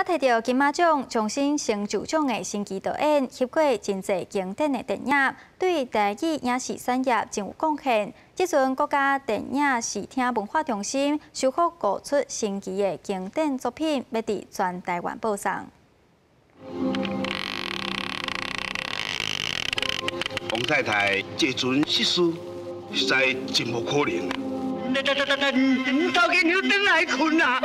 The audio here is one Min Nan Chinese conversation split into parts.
捌提著金馬獎終身成就獎的新奇導演，翕過真濟經典的電影，對台語影視產業真有貢獻。這陣國家電影視聽文化中心修復五齣新奇的經典作品，欲佇全台灣播送。王太太這陣失事，實在真無可能。頭家娘轉來睏啊！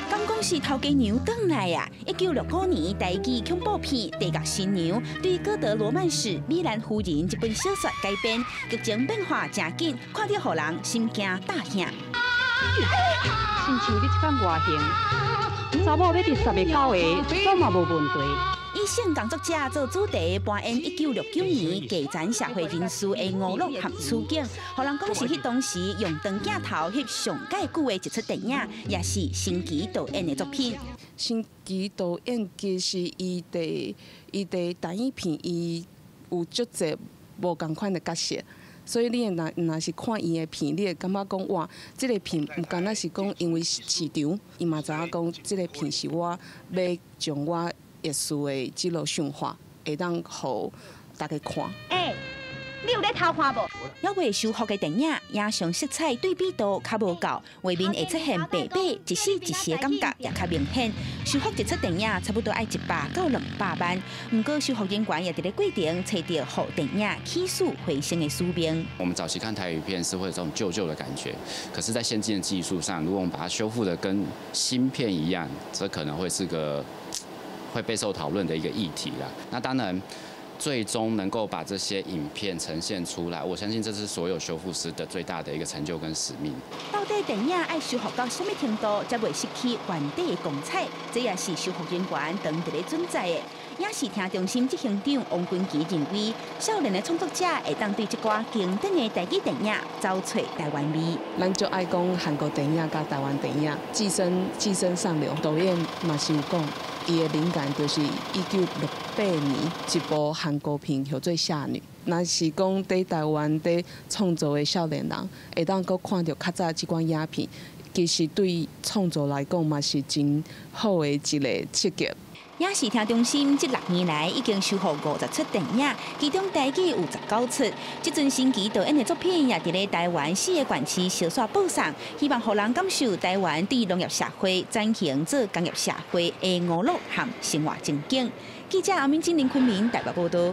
敢講是頭家娘轉來啊！1965年，台語恐怖片《地獄新娘》對歌德羅曼史《米蘭夫人》這本小說改編，劇情變化誠緊，看著予人心驚膽嚇。親像你這款外形，查某欲佇十个九个，總嘛無問題。以性工作者做主題，扮演1969年基層社會人士的娛樂和處境，予人講是彼當時用長鏡頭翕上蓋久的一齣電影，也是新奇導演的作品。新奇導演其實伊佇台語片，伊有足濟無仝款的角色，所以你若是看伊的片，你會感覺講哇，這個片毋敢若是講因為市場，伊嘛知影講這個片是我欲將我藝術的這個想法，會當予大家看。欸，你有咧偷看無？猶未修復的電影，影像色彩對比度較無夠，畫面會出現白白一絲一絲的感覺，也較明顯。修復一齣電影差不多愛100到200萬，毋過修復人員也佇咧過程揣著予電影起死回生的使命。我們早期看台語片是會有這種舊舊的感覺，可是，在先進的技術上，如果我們把它修復的跟新片一樣，這可能會是個會備受討論的一個議題啦。那當然，最終能夠把這些影片呈現出來，我相信這是所有修復師的最大的一個成就跟使命。到底電影愛修復到啥物程度，才袂失去原底的光彩？這也是修復人員當佇咧準在的。影視聽中心執行長王君琪認為，少年的創作者會當對這寡經典的台語電影走出台灣味。咱就愛講韓國電影佮台灣電影，寄生上流導演嘛是有講，伊的靈感就是1968年一部韓國片叫做《俠女》。若是講佇台灣佇創作的少年人，會當閣看著較早這款影片，其實對創作來講嘛是真好的一個刺激。影視聽中心這6年來已經修復50齣電影，其中台語有19齣。這陣新奇導演的作品也佇咧台灣四個縣市相紲播送，希望予人感受台灣對農業社會轉型做工業社會的娛樂和生活情景。記者阿敏、金林昆明台北報道。